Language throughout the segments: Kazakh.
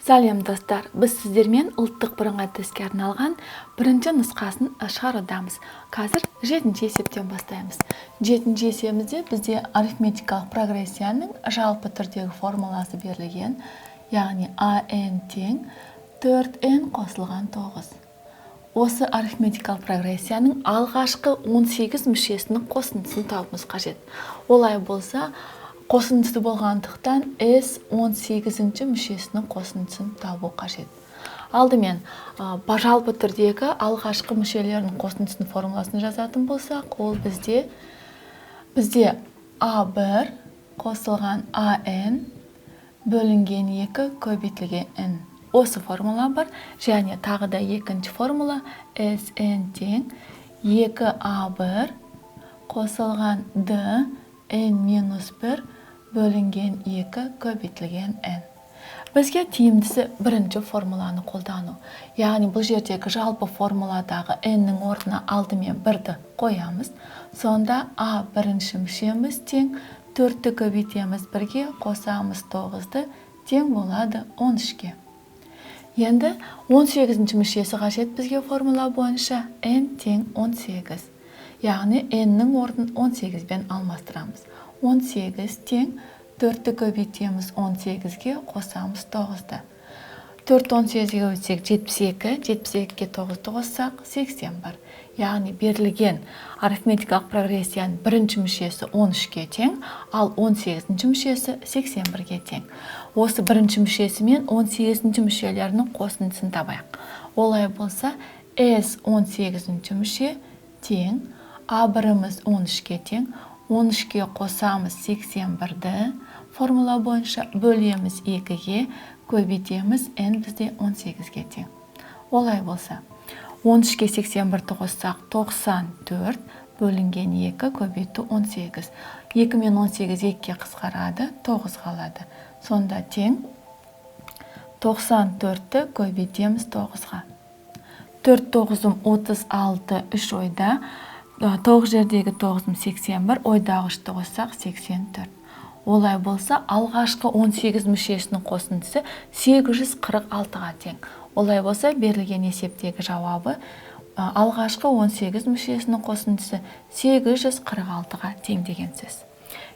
Сәлем, достар! Біз сіздермен ұлттық бірыңғай тестке арналған бірінші нұсқасын шығарудамыз. Қазір жетінші есептен бастаймыз. Жетінші есебімізде бізде арифметикалық прогрессияның жалпы түрдегі формуласы берілген, яғни ан тең 4n қосылған 9. Осы арифметикалық прогрессияның алғашқы 18 мүшесінің қосындысын табуымыз қажет. Олай болса, қосындысы болғандықтан, S 18 мүшесінің қосындысын табу қажет. Алдымен жалпы түрдегі алғашқы мүшелерінің қосындысының формуласын жазатын болсақ, ол бізде А1 қосылған АН бөлінген 2 көбейтілген N. Осы формула бар және тағы да екінші формула: SN тең 2А1 қосылған D n минус 1 бөлінген 2 көбейтілген n. Бізге тиімдісі бірінші формуланы қолдану. Яғни бұл жердегі жалпы формуладағы n-нің орнына алдымен бірді қоямыз. Сонда а бірінші мүшеміз тең төртті көбейтеміз бірге, қосамыз тоғызды, тең болады 13-ке. Енді 18 мүшесі қажет бізге. Формула бойынша n тең 18, яғни n-нің орнын 18-бен алмастырамыз. 18 тең төртті көбейтеміз 18-ге, қосамыз тоғызды. 4 18-ге көбейтсек, 72, 72-ге тоғызды қоссақ, 81. Яғни берілген арифметикалық прогрессияның бірінші мүшесі 13-ке тең, ал 18 мүшесі 81-ге тең. Осы бірінші мүшесі мен 18 мүшелерінің қосындысын табайық. Олай болса, S 18 мүше тең а біріміз 13-ке тең, 13-ке қосамыз 81-ді формула бойынша, бөлеміз 2-ге, көбейтеміз n бізде 18-ге тең. Олай болса, 13-ке 81-ді қоссақ, 94 бөлінген 2 көбейту 18. 2 мен 18 2-ге қысқарады, 9 қалады. Сонда тең 94-ті көбейтеміз 9-ға. 4 тоғызым 36, 3 ойда, 9 жердегі 9-ым 81, ойдағы 3-ті қоссақ, 84. Олай болса, алғашқы 18 мүшесінің қосындысы 846-ға тең. Олай болса, берілген есептегі жауабы алғашқы 18 мүшесінің қосындысы 846-ға тең деген сөз.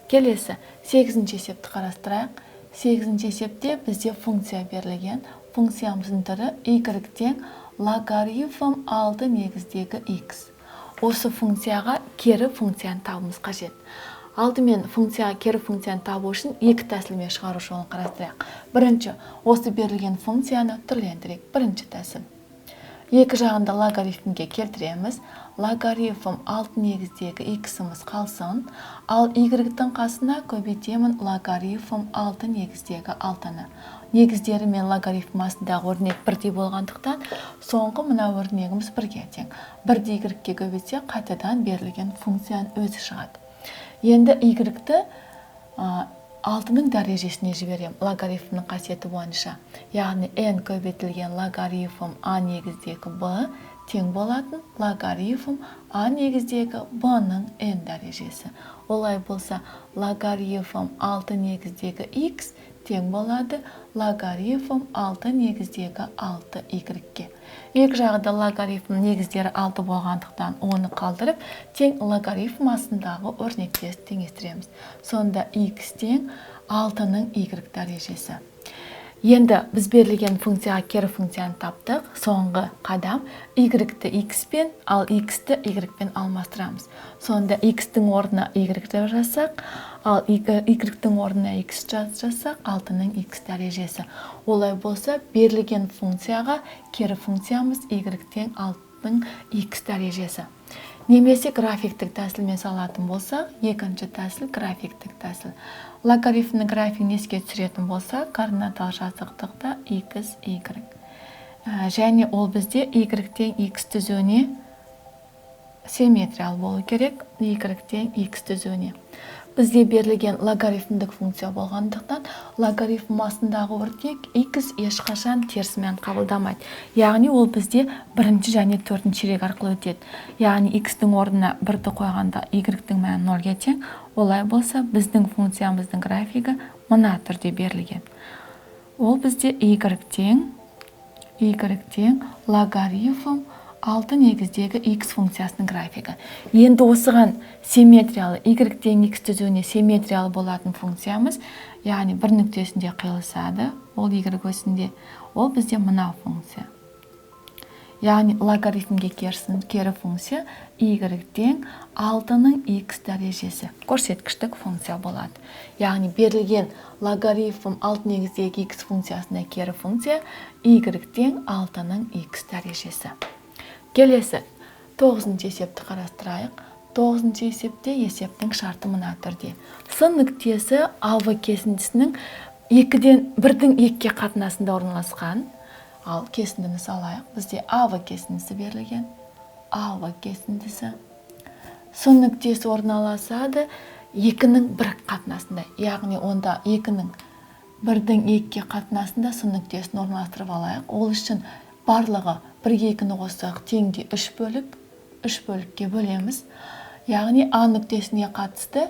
Келесі 8 есепті қарастырайық. 8 есепте бізде функция берілген. Функциямыздың түрі y тең логарифм 6 негіздегі x. Осы функцияға кері функцияны табуымыз қажет. Алдымен функцияға кері функцияны табу үшін екі тәсілмен шығару жолын қарастырайық. Бірінші, осы берілген функцияны түрлендірейік. Бірінші тәсіл: екі жағында логарифмге келтіреміз. Логарифм 6 негіздегі x-іміз қалсын, ал y-тің қасына көбейтемін логарифм 6 негіздегі 6-ны. Негіздері мен логарифм астындағы өрнек бірдей болғандықтан, соңғы мына өрнегіміз бірге тең. Бірді y-ке көбейтсек, қайтадан берілген функцияның өзі шығады. Енді y-ті алтының дәрежесіне жіберем логарифмнің қасиеті бойынша, яғни n көбейтілген логарифм а негіздегі b тең болатын логарифм а негіздегі b-ның n дәрежесі. Олай болса, логарифм 6 негіздегі x тең болады логарифм 6 негіздегі 6 y-ке. Екі жағы да логарифм негіздері 6 болғандықтан, оны қалдырып, тең логарифм астындағы өрнекке теңестіреміз. Сонда x тең 6-ның y дәрежесі. Енді біз берілген функцияға кері функцияны таптық. Соңғы қадам: y-ті x-пен, ал x-ті y-пен алмастырамыз. Сонда x-тің орнына y деп жазсақ, ал y-тің орнына x жазсақ, 6-ның x дәрежесі. Олай болса, берілген функцияға кері функциямыз y тең 6-ның x дәрежесі. Немесе графиктік тәсілмен салатын болсақ, екінші тәсіл — графиктік тәсіл. Логарифмнің графигін еске түсіретін болсақ, координаталық жазықтықта x, y. Және ол бізде y тең x түзуіне симметриялы болу керек, y тең x түзуіне. Бізде берілген логарифмдік функция болғандықтан, логарифм астындағы өрнек x ешқашан теріс мән қабылдамайды. Яғни ол бізде бірінші және төртінші ширек арқылы өтеді. Яғни x-тің орнына бірді қойғанда, y-тің мәні нөлге тең. Олай болса, біздің функциямыздың графигі мына түрде берілген. Ол бізде y тең логарифм 6 негіздегі x функциясының графигі. Енді осыған симметриялы y тең x түзуіне симметриялы болатын функциямыз, яғни бір нүктесінде қиылысады, ол y осінде, ол бізде мына функция. Яғни логарифмге кері функция y тең 6-ның x дәрежесі көрсеткіштік функция болады. Яғни берілген логарифм 6 негіздегі x функциясына кері функция y тең 6-ның x дәрежесі. Келесі 9-шы есепті қарастырайық. 9-шы есепте есептің шарты мына түрде. С нүктесі АВ кесіндісінің 1-дің 2-ге қатынасында орналасқан. Ал кесіндіні салайық. Бізде АВ кесіндісі берілген. АВ кесіндісі. С нүктесі орналасады 2-ның 1 қатынасында. Яғни онда 2-ның 1-дің 2-ге қатынасында С нүктесін орналастырып алайық. Ол үшін барлығы 1-ге 2-ні қоссақ теңде 3 бөлік, 3 бөлікке бөлеміз. Яғни А нүктесіне қатысты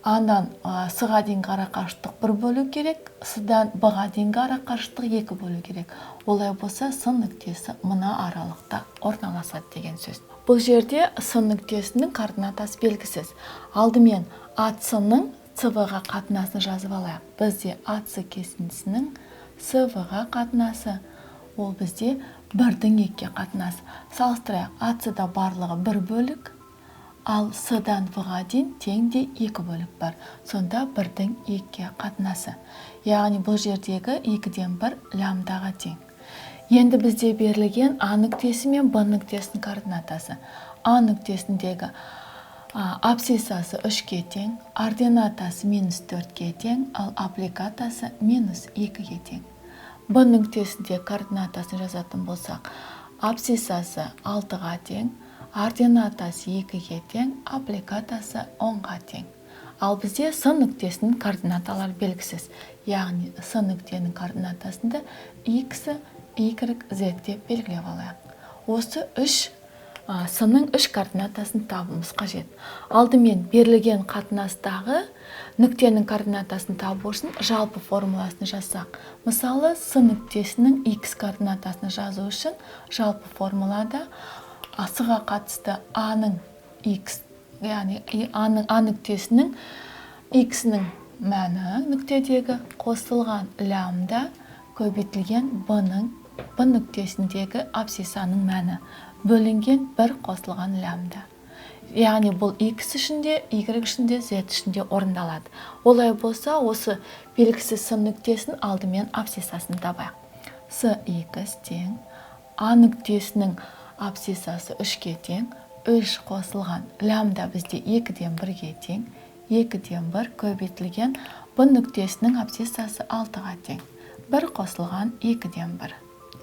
А-дан С-ға дейінгі арақашықтық 1 бөлу керек, С-дан Б-ға дейінгі арақашықтық 2 бөлу керек. Олай болса, С нүктесі мына аралықта орналасады деген сөз. Бұл жерде С нүктесінің координатасы белгісіз. Алдымен АС-ның СВ-ға қатынасын жазып алайық. Бізде АС кесіндісінің СВ-ға қатынасы, ол бізде 1-дің 2-ге қатынасы. Салыстырайық, АС-да барлығы 1 бөлік, ал С-дан В-ға дейін теңде 2 бөлік бар. Сонда 1-дің 2-ге қатынасы. Яғни бұл жердегі 2-ден 1 лямбдаға тең. Енді бізде берілген А нүктесі мен Б нүктесінің координатасы. А нүктесіндегі абсциссасы 3-ге тең, ординатасы минус 4-ге тең, ал аппликатасы минус 2-ге тең. Б нүктесінде координатасын жазатын болсақ, абсциссасы 6-ға тең, ординатасы 2-ге тең, аппликатасы 10-ға тең. Ал бізде С нүктесінің координаталары белгісіз. Яғни С нүктенің координатасында X, Y, Z деп белгілеп алайық. Осы С-ның 3 координатасын табуымыз қажет. Алдымен берілген қатынастағы нүктенің координатасын табу үшін жалпы формуласын жазсақ. Мысалы, С нүктесінің X координатасын жазу үшін жалпы формулада С-ға қатысты А-ның X, яғни А нүктесінің X-ның мәні нүктедегі қосылған лямбда көбейтілген Б нүктесіндегі абсциссаның мәні бөлінген 1 қосылған лямбда. Яғни бұл X үшін де, Y үшін де, Z үшін де орындалады. Олай болса, осы белгісіз С нүктесін алдымен абсциссасын табайық. С X тең А нүктесінің абсциссасы 3-ге тең, 3 қосылған лямбда бізде 2-ден 1-ге тең, 2-ден 1 көбейтілген Б нүктесінің абсциссасы 6-ға тең, 1 қосылған 2-ден 1.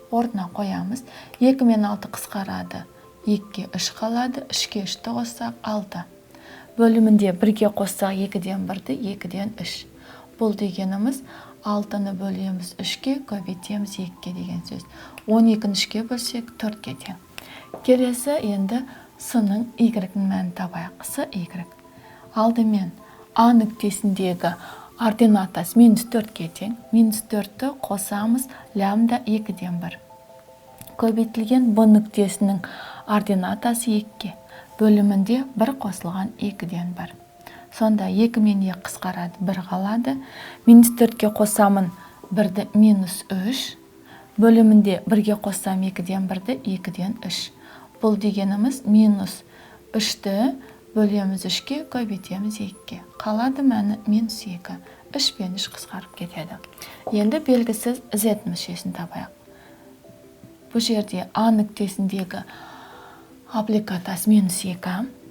Орнына қоямыз. 2 мен 6 қысқарады, 2-ге 3 қалады, 3-ге 3-ті қоссақ 6. Бөлімінде 1-ге қоссақ 2-ден 1-ді, 2-ден 3. Бұл дегеніміз 6-ны бөлеміз 3-ге, көбейтеміз 2-ге деген сөз. 12-ні 3-ге бөлсек 4-ге тең. Келесі енді С-ның Y-ның мәнін табайық. С Y. Алдымен А нүктесіндегі ординатасы минус 4-ге тең. Минус 4-ті қосамыз лямбда 2-ден 1. Көбейтілген Б нүктесінің ординатасы 2-ге. Бөлімінде 1 қосылған 2-ден 1. Сонда 2 мен 2 қысқарады, 1 қалады. Минус 4-ге қосамын 1-ді минус 3. Бөлімінде 1-ге қоссам 2-ден 1-ді 2-ден 3. Бұл дегеніміз минус 3-ті бөлеміз 3-ке, көбейтеміз 2-ге. Қалады мәні минус 2. 3 пен 3 қысқарып кетеді. Енді белгісіз Z мүшесін табайық. Бұл жерде А нүктесіндегі аппликатасы минус 2.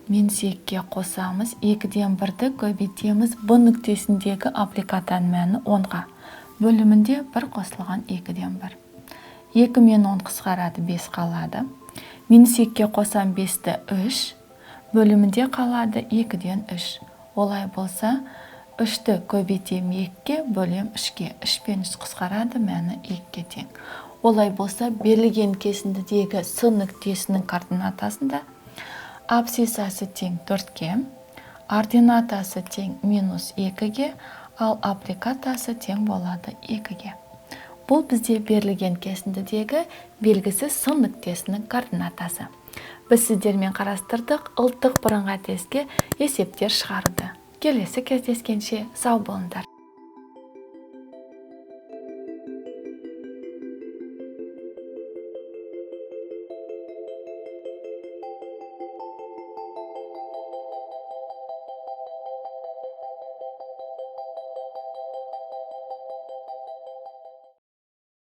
Минус 2-ге қосамыз, 2-ден 1-ді көбейтеміз Б нүктесіндегі аппликатаның мәні 10-ға. Бөлімінде 1 қосылған 2-ден 1. 2 мен 10 қысқарады, 5 қалады. Минус 2-ге қосам 5-ті 3, бөлімінде қалады 2-ден 3. Олай болса, 3-ті көбейтем 2-ге, бөлем 3-ге. 3 пен 3 қысқарады, мәні 2-ге тең. Олай болса, берілген кесіндідегі С нүктесінің координатасында абсциссасы тең 4-ге, ординатасы тең минус 2-ге, ал аппликатасы тең болады 2-ге. Бұл бізде берілген кесіндідегі белгісіз сын нүктесінің координатасы. Біз сіздермен қарастырдық ұлттық бірыңғай тестке есептер шығаруды. Келесі кездескенше сау болыңдар.